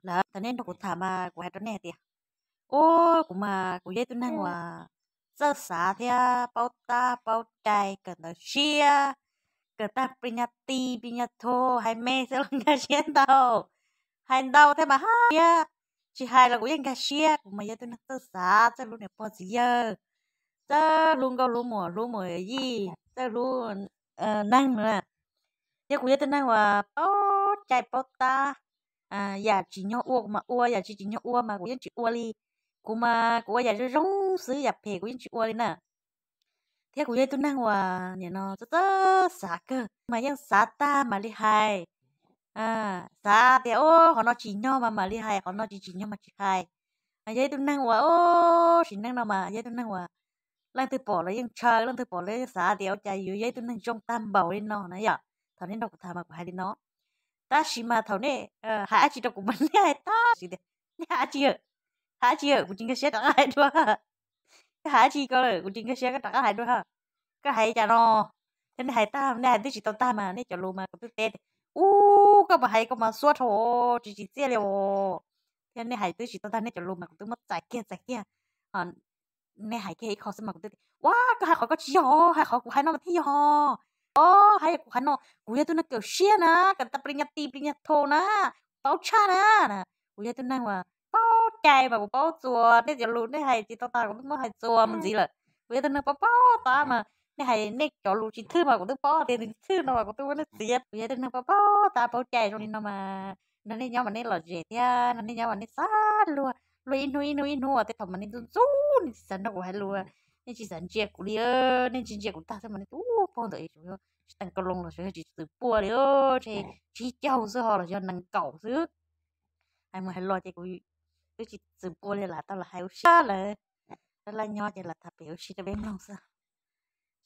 lawm. Thaum nej nrog kuv tham mas kuv hais rau nej hais tias, u, kuv mas kuv yog ib tug neeg uas txawj xav thiab paub tab paub cai, kawm ntawv siab, kawm tag pis nyas tis pis nyas tho, hais me xwb los nkag siab ntau, hais ntau thiab mas haj siab, tsis hais los kuv yeej nkag siab. Kuv mas yog ib tug neeg txawj xav, txawj hlub niam pog txiv yawg, txawj hlub nkauj hlub muam hlub muam yij, txawj hlub neeg na. Thiab kuv yog ib tug neeg uas paub cai paub tab, yam tsim nyog ua kuv mas ua, yam tsis tsim nyog ua mas kuv yeej tsis ua li. Kuv mas kuv ua yam zoo zoo xwb, yam phem kuv yeej tsis ua li na. Thiab kuv yog ib tug neeg uas nim no txawj txawj xav kawg mas yeej xav tag mam li hais. Xav tias, o, qhov no tsim nyog mas mam li hais, qhov no tsis tsim nyog mas tsis hais. Yog ib tug neeg uas, o, sim neej no mas yog ib tug neeg uas leej twg pom los yeej ntshaw, leej twg pom los yeej xav tias ua cas yus yog ib tug neeg zoo tag npaum li no na yom. Thaum nej nrog kuv tham mas kuv hais li no, tab sis mas thaum nej hais dab tsi rau kuv mas nej hais tag tias, nej hais dab tsi, hais dab tsi, kuv tsis nkag siab rov qab hais dua. Koj hais dab tsi ko lawm, kuv tsis nkag siab, koj rov qab hais dua. Koj hais cas no? Thiab nej hais tag, nej hais twb tsis tau tag mas nej cov lus mas kuv twb teb tias, u, koj mas hais koj mas xuab dhau, tsis tsim txiaj li os. Thiab nej hais twb tsis tau tag nej cov lus mas kuv twb muab txais kiag txais kiag. Nej hais kiag ib qho xwb mas kuv twb tias, ua, koj hais qhov koj tsis yog, hais qhov kuv hais no mas thiaj yog. O, hais kuv hais no, kuv yog tus neeg kawm siab na, kawm tag pis nyas tis pis nyas tho na, paub tshaj na. Kuv yog tus neeg uas paub cai mas kuv paub txuas, nej cov lus nej hais tsis tau tag kuv twb muab hais txuas mus ntxiv lawm. Kuv yog tus neeg paub paub tab mas nej hais nej cov lus tsis thwj mas kuv twb paub tias nws tsis thwj no mas kuv twb muab nej txiav. Kuv yog tus neeg paub paub tab paub cai zoo li no mas nrog nej nyob mas nej lom zem thiab nrog nej nyob mas nej xav luag, luag ib hnub ib hnub ib hnub uas tej thaum mas nej ntxub ntxub, nej tsis xav nrog kuv hais lus, nej tsis xav ntsia kuv li, nej tsis ntsia kuv tag xwb mas nej ub pog ntawm tsis teem kaus loo los yog tsis txwm pua li, tsib caug xwb ho los yog nees nkaum xwb. Hais mus hais los ces kuv twb tsis txwm pua li, lam tau los hais ua si lawm. Laj laj nyob ces lam tham pem ua si rau peb mloog xwb.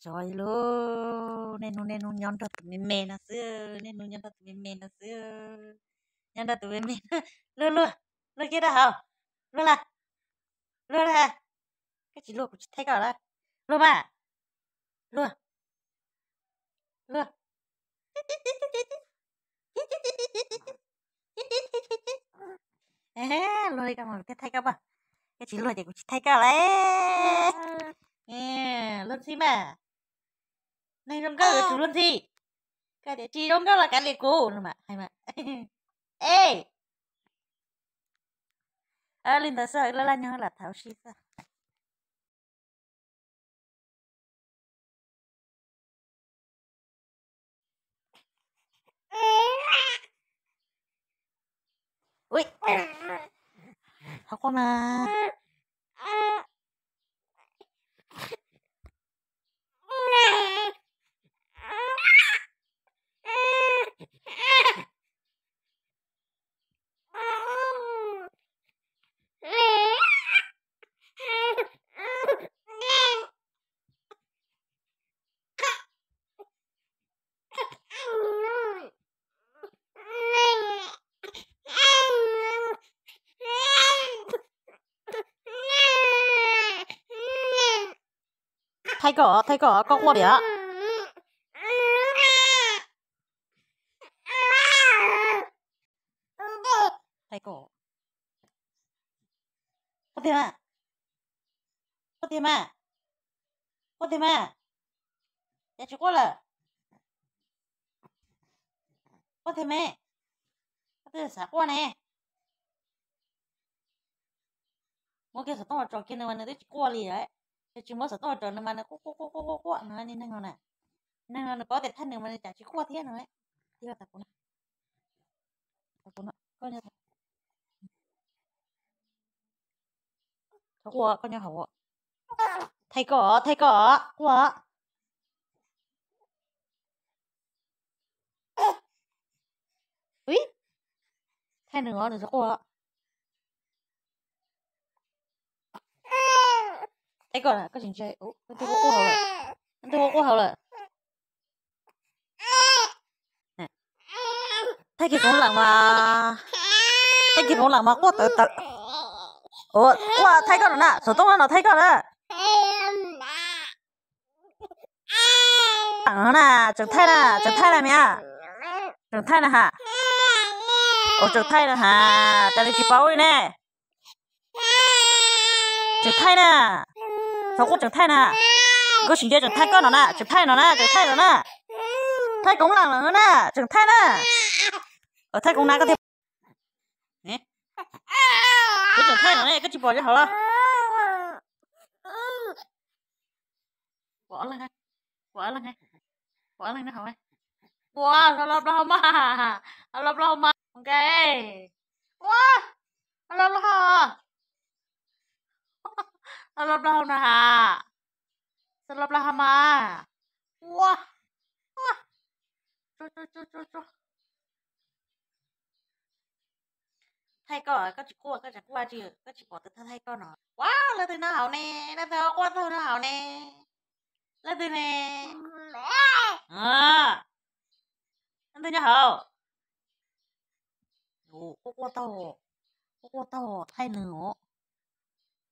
Zov lauj, niaj hnub niaj hnub nyob nrog tus me me no xwb, niaj hnub nyob nrog tus me me no xwb. Nyob nrog tus me me, luag luag, luag kiag rau hauv, luag lawm, luag lawm. Koj tsis luag kuv tsis thaij koj lawm, luag mas, luag, luag. Luag li koj mas kuv thiaj thaij koj pom, koj tsis luag ces kuv tsis thaij koj lawm. Luag ntxhi mas, neeg zoo nkauj yuav tsum luag ntxhi. Koj tias tsis zoo nkauj los kav liam kuv no mas hais mas. E, li ntawd xwb, laj laj nyob lam tham ua si xwb. Ui, thov qua mas. Thaij koj, thaij koj, koj quaj diam. Thaij koj. Quaj tiag mas. Quaj tiag mas. Quaj tiag mas. Cas tsis quaj lawm? Quaj tiag me. Koj twb xav quaj ne. Muab kiag xov tooj los tso kiag nws mas nws twb tsis quaj li. Yog tsis muab xov tooj los tso nws mas nws quaj quaj quaj quaj quaj no, neeg no na. Neeg no nws paub tias thaij nws mas nws cas tsis quaj thiab no. Thov quaj, koj nyob hauv. Thaij koj, thaij koj, quaj. Ui, thaij nws os, nws txhob quaj. Thaij koj, koj tsis ntsia, leej twg quaj quaj hauv lawm. Thaij kiag koov lam mas, thaij kiag koov lam mas quaj tawv tawv. Ua, quaj thaij koj no na, xov tooj no thaij koj na. Na, tseem thaij na, tseem thaij na me, tseem thaij na ha. Ua tseem thaij na has, cas li tsis paub li ne. Tseem thaij na. Txhob quaj, tseem thaij na. Koj sim nco tseem thaij koj no na, tseem thaij no na, tseem thaij no na. Thaij koov lam lawm na, tseem thaij na. Thaij koov na koj thiaj. Koj tseem thaij no ne, koj tsis pom li hauv los? Pom ob leeg, pom ob leeg, pom ob leeg hauv. Ua, los los plaub hau mas, los plaub hau mas, ok. Ua, los plaub hau, los plaub hau na has, los plaub hau mas. Ua, ua, thaij koj, koj tsis quaj, koj tsis quaj, koj tsis pom tus thaij koj no. Ua, leej twg nyob hauv ne, leej twg quaj taug nyob hauv ne, leej twg ne? Leej twg nyob hauv? Quaj, quaj taug, quaj taug thaij nws os,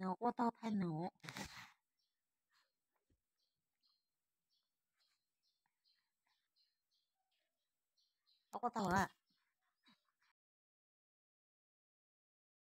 nws quaj taug thaij nws os. Quaj taug na.